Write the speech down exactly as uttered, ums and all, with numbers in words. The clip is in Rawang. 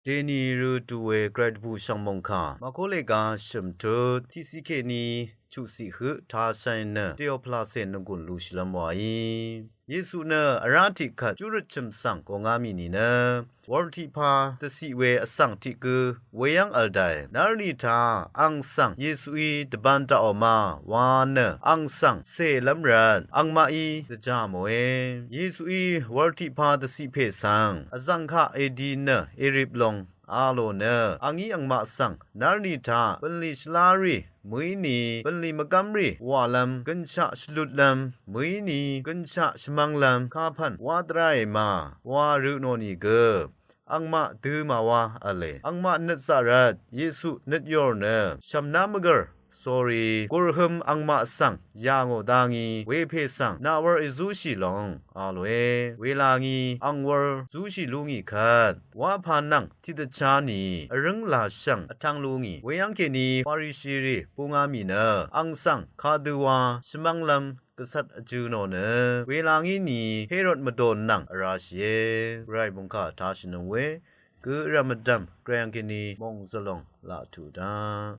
Dèní rø tù we gvray dvbù shv̀ng mòngkà mvkó lèga shø̀m tut tiqciq kèní chuqciq høq tashàì nø Teoplase nvgùn lushìlv́m wàí Yesu nø vrá tiqkvt júrøt chø̀m svng gòngá mì nìnø wur tiqpà dvciq we vsvng tiq gø weyv́ng v̀l dàì nárnì taq àng svng Yesuí dvbān daqò ma wa nø àng svng cèlv́m rvt àngmaqí dvjà mòe. Yesuí wur tiqpà dvciq pè svng vzv̀ng kaq èdi nø èrip long a lò nø àngí àngmaq svng nárnì taq bv̀nlì shvlá rì mø̀íni bv̀nlì mvgv́m rì wàlv́m gønshaq shvlutlv́m mø̀íni gønshaq shvmv́nglv́m kapv̀n wá dvráì ma wa rø nò nìgø àngmaq dø màwa v̄le. Àngmaq nøt zaq rvt Yesu nøt yòr nø shv̀mná mvgv̀r sórí gùrhøm àngmaq svng yà ngò dá ngí wepè svng nà wur èzúshì long a lòe. Welangí àng wur zúshì lú ngì kvt wápà nvng tiqdvchá nì vrǿng làshv̀ng vtv́ng lú ngì weyv́ng kèní Farishirì búngá mì nø àng svng kadøwa shvmv́nglv́m gvcvt vjø̄ nò nø welangí nì Herod mvdòn nvng vrashìe. Gvray mòngkà tashìnøng we gø vrv̀m vdv̀m gvray àng kèní mòngzvlòng laq tuq dá